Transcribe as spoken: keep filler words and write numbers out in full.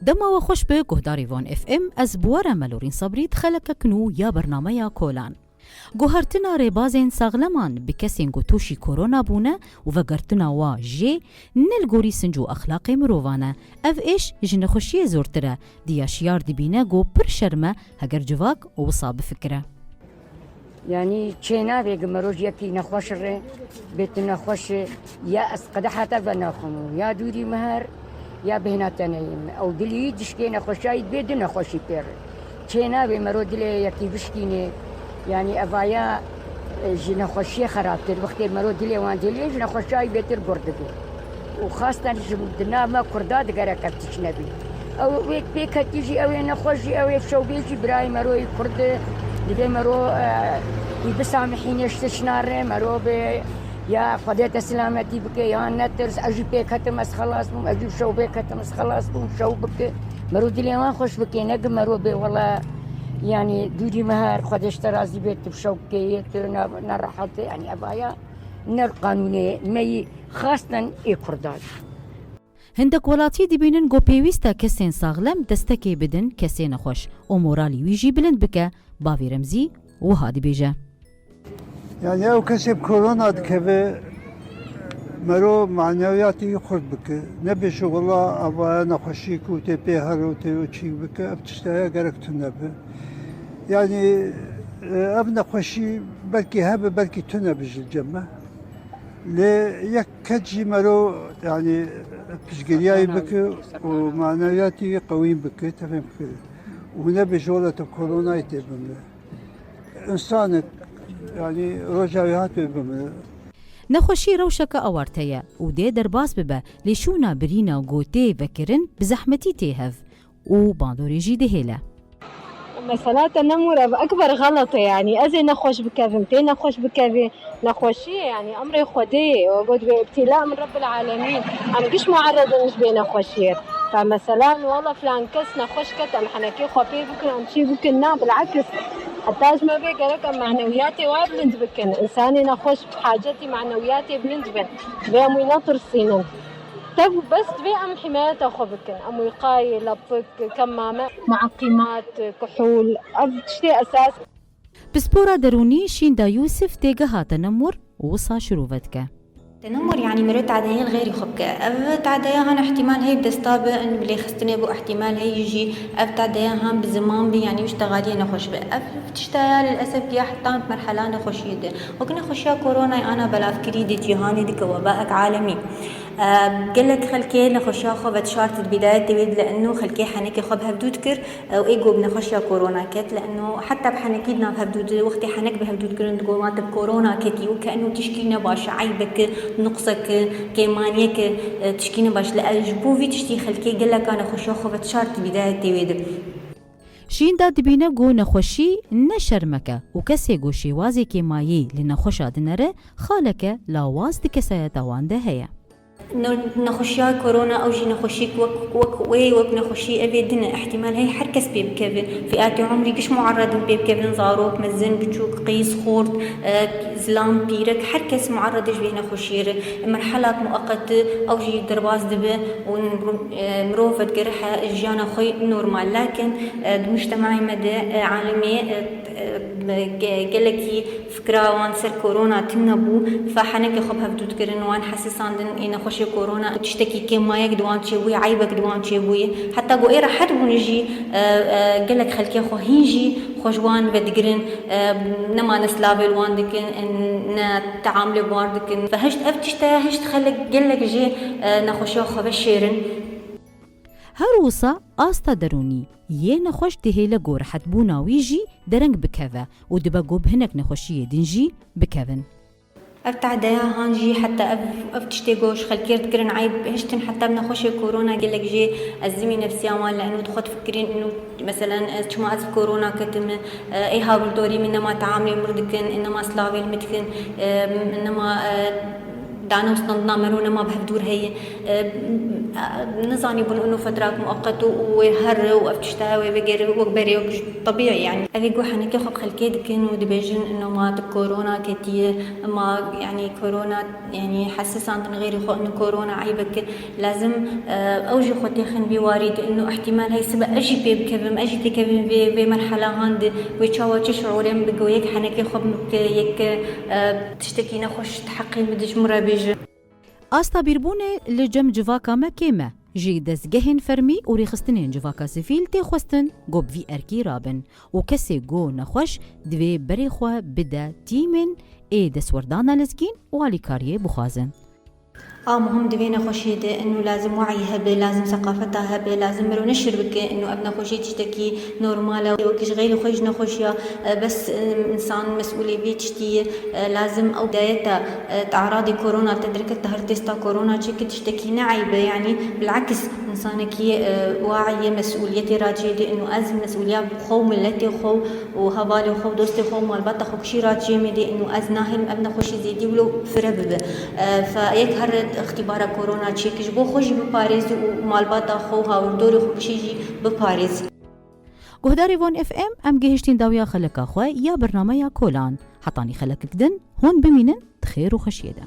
Dema we xweş be guhdarî Van F M, ez bi we re Melorîn Sabrî di xelekek nû ya bernameya Kolan. Guhertina rêbazên saxleman bi kesên ku tûşî korona bûne û vegertina wa jê ne li gorî sinc û exlaqê mirovan e. Ev êş ji nexweşiyê zortir e, diya şiyar dibîne ku pir şerm e heger civak wisa bifikire. Yanî çênavê gi mero ji yekî nexweş re bê tu nexweş e, ya ez qedehata venaxwim û ya dûrî min her ya bêhna te neyê min. Ew dilî dişkê nexweşayî dibê du nexweşî pê re. Çênavê mero dilê yekî bişkînê, yanî evaya, e, ji nexweşiyê xerabtir. Wextê mero dilê wan dilê ji nexweşayî bêtir gur dibe. Û xastan ji di nav me Kurda digerek ev tişt nebî. Ew wê pêketî jî, ew ê nexweş jî, ew ê şewbê jî birayê mero yê Kurd e. Divê mero, e, wî bisamihîne ji tiştna re, mero bê ya Xwedê te silametî bike, ya netirs, ez jî pêketim ez xelas bûm, ez jî şewbê ketim ez xelas bûm, şew bike. Mero dilê wan xweş bike, ne ki mero bê wela, yanî dûrî me her, Xwedê ji te razî bê, tu bi şew bike yê, tu ne, ne rehet e, yanî evaya ne qanûnê me yî. Xastin ê Kurdan. Hindek welatî dibînin ku pêwîst e kesên saxlem destekê bidin kesê nexweş û moralî wî jî bilind bike, bavê Remzî wiha dibêje. Yani ew kesê bi korona dikeve, mero manewiyatê wî xurt bike. Nebêje wela avaya nexweşî ku tê pê her û tê û çîk bike, ev tiştaya gerek tune be. Yani, e, ev nexweşî belkî hebe, belkî tune be ji cem me. Lê yek kes jî mero, yani, piştgiriyayî bike û manewiyatî wî qewîn bike, tevên bike. Û nebêje wela tu koronayê tê bimre. Însanek, yani, roja wê hat wê bimre. Nexweşî rewşeke awarte ye û dê derbas bibe, lê şûna birîna ku tê vekirin bi zehmetî tê hev û bandorê jî dihêle. Mesela tenemûr ev ekber xelet e, yanî ez ê nexweş bikevim, tê nexweş bikevê, nexweşî ye, yanî emrê Xwedê ye. We got wê îbtîla min Rebbil Alemîn. Em giş muerredin ji vê nexweşiyê. Fe mesela wela filan kes nexweş ket, em henekê xwe pê bikin, em çî bikin, na bilekis. Heta ji me vê gerek em manewiyatê wa bilind bikin. Însanê nexweş bi hacetî manewiyatê bilind bin. Vê em wî netirsînin. Tev bes divê em hîmayeta xwe bikin. Em wîqayê, lepik, kemame, mueqîmat, kuhûl, ev tiştê esas. Pispora derûnî Şînda Yûsif têgeha tenemûr wisa şirove dike. Tenemûr, yanî mirov tadeyên xêrî xwe bike. Ev tadeya han ihtimal heye bi desta be, in bi lêxistinê bû, ihtimal heye jî ev tadeya han bi ziman be, yanî wî ji texaliyê nexweş be. Ev tişta ya lilesef ya heta bi merhela nexweşiyê de. Wek nexweşiya koronayê ana belavkirî di cîhanê dike webaek alemî. Ev gelek xelkê nexweşiya xwe vedişart di bîdayetê wê de, li eno xelkê henekê xwe bi hevdû dikir. Ew ê got bi nexweşiya korona ket, li eno heta bi henekî di nav hevdû de, wextê henek bi hevdû dikirin, digot, "Ma te bi korona ketî", û ke eno tişkî ne baş e, eybek e, nuqsek e, kêmaniyek e, e, tişkî ne baş. Li, e, ji bo vî tiştî xelkê geleka nexweşiya xwe vedişart di bîdayetê wê de. Şînda dibîne ku nexweşî ne şermek e û kesê ku şêwazê kêmayî li nexweşa dinere, xaleke lawaz di kesayeta wan de heye. Ne-, nexweşiya korona, ew jî nexweşîk wek, wek wê, wek nexweşî evê din e. Îhtîmal heye her kes pê bikeve. Fîatê umrî giş muerredin pê bikevin, zarok, mezin, biçûk, qîz, xort, e, zilam, pîrek, her kes muerred e ji vê nexweşiyê re. Merhelak mueqet e, ew jî derbas dibe û miro-, e, mirov vedigere he-, jiyana xwe normal. Lakin, e, di mujtemacê me de, e, alemê, e, e, ge-, gelekî fikra wan ser korona tune bû, fe henekê xwe bi hevdû dikirin, wan hesisandin ê nexweşê korona, tiştekî kêmayek di wan çêbûye, eybek di wan çêbûye. Heta ku ê rehet bûne jî, e, e, gelek xelkê xwe hîn jî xwe ji wan vedigirin, e, nema ne silavê li wan dikin, ne teamlê bi wan dikin. Fe hişt ev tişt e, hişt xelk gelek jê, e, nexweşiya xwe veşêrin. Her wisa asta derûnî yê nexweş dihêle ku rehetbûna wî jî dereng bikeve û dibe ku bi hinek nexweşiyê din jî bikevin. Ev tadeya han jî heta ev, ev tiştê ku ji xelkê re dikirin eyb, hiştin heta bi nexweşê korona gelek jê ezimî nefsiya wan li eno dixwe difikirîn, eno, meselen, ez çima ez bi korona ketime, ê havirdorî min nema teamlê min dikin, nema silavê min dikin, nema, e, Dane û standina me rû nema bi hevdûr heye. E, nizanîbûn ino fetrak muqeqet û wê here û ev tişta wê vegere wek berê wek ji tebîî yani. Evê ku henekê xwe bi xelkê dikin û dibêjin ino ma tu korona ketiye, ma yani korona yani hesisandin xêrî xwe ino korona eybek e. Lazim, e, ew jî xwe têxin vî warî de ino ihtimal heye sibe ez jî pê bikevim, ez jî têkevim vê, vê merhela han de wê çawa çi şiûrê min bike û yek henekê xwe min bike, yek, e, tiştekî nexweş di heqê min de ji min re bêje. Asta bîrbûnê li cem civaka me kêm e. Ji dezgehên fermî û rêxistinên civaka sivîl tê xwestin ku bi vî erkî rabin û kesê ku nexweş divê berê xwe bide tîmên ê destwerdana lezgîn û alîkariyê bixwazin. A muhim di vê nexweşiyê de ino lazim wayî hebe, lazim seqafeta hebe, lazim miro neşir bike ino ev nexweşî tiştekî normal e. Wekî ji xeyrî xwe ji nexweşiya, e, bes, e, însan mesûlê vê tiştî ye. E, lazim ew dayeta, e, taradê korona te derkete her testa korona çêke tiştekî ne eyb e. Yani bil'eks însanekî, e, wayî ye, mesûliyetê re çêde ino ez mesûliya xwe û miletê xwe û hevalê xwe û dostê xwe û malbata xwe kişî re çêmê de ino ez nahêlim ev nexweşî zêdî wilo fire bibe. E, fe yek here îxtîbara korona çêke ji bo xwe jî biparêze û malbata xwe û hawirdorê xwe kişî jî biparêze. Guhdarê Van F M, em gihiştîn dawiya xeleka xwe ya bernameya Kolan. Hetanî xelekek din, hûn bimînin di xêr û xweşiyê de.